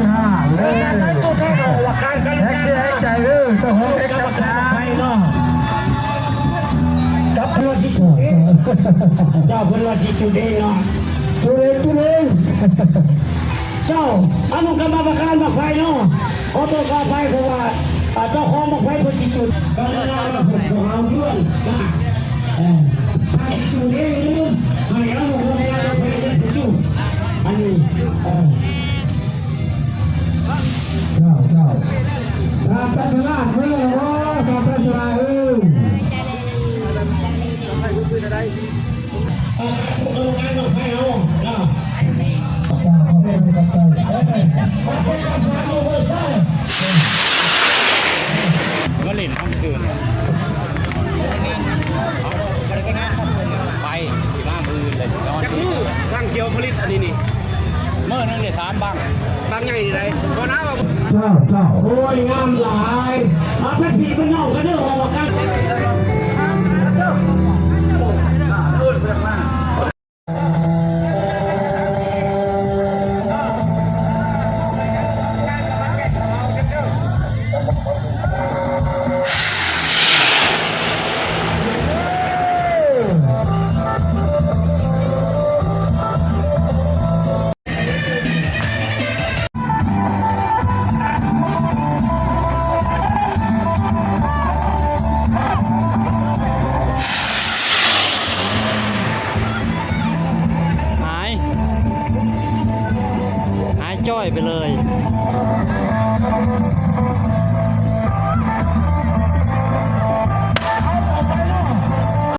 ຫ້າເດີ ແຮກເດີແຮກໃຈເດີ ຕ້ອງຮ້ອງເປັນກຳລັງໃຈເນາະ ກັບເພິ່ນວ່າຊິຈູດ ເຈົ້າເພິ່ນວ່າຊິຈູດເອງເນາະ ຈູດເອງ ຈູດເອງ ເຈົ້າ ອານຸກຳມະການບັ້ງໄຟເນາະ ຂໍໂທດຂໍອະໄພ ເພາະວ່າ ອ່າ ເຈົ້າຂອງບັ້ງໄຟເພິ່ນຊິຈູດ ກໍເລີຍວ່າເພິ່ນບໍ່ເອົາດ້ວຍນະ ເອີ ຖ້າຊິຈູດເອງ ໃຫ້ອານຸກຳມະການບັ້ງໄຟເພິ່ນຈູດ ອັນນີ້ ເອີ ເຈົ້າ ເຈົ້າ ພະພັດທະລາດເດີ ໂອ້ ພະພັດທະລາດເອີຍ ມາຫຼິ້ນທັງຄືນ ໄປ ຊິມາມື້ອື່ນເລີຍ ຊິນອນ ຈັກມື້ ບັ້ງດຽວຜະລິດອັນນີ້ນີ້ ມື້ໜຶ່ງໄດ້ສາມບັ້ງ ບັ້ງໃຫຍ່ນີ້ໃດ ບໍ່ນາວ່າ ເຈົ້າ ເຈົ້າ ໂອ້ຍ ງາມຫຼາຍ ເອົາໄປປີກມັນນອກກັນເດີ ອອກມາກັນ ຫາຍ ຫາຍຈ້ອຍໄປເລີຍ.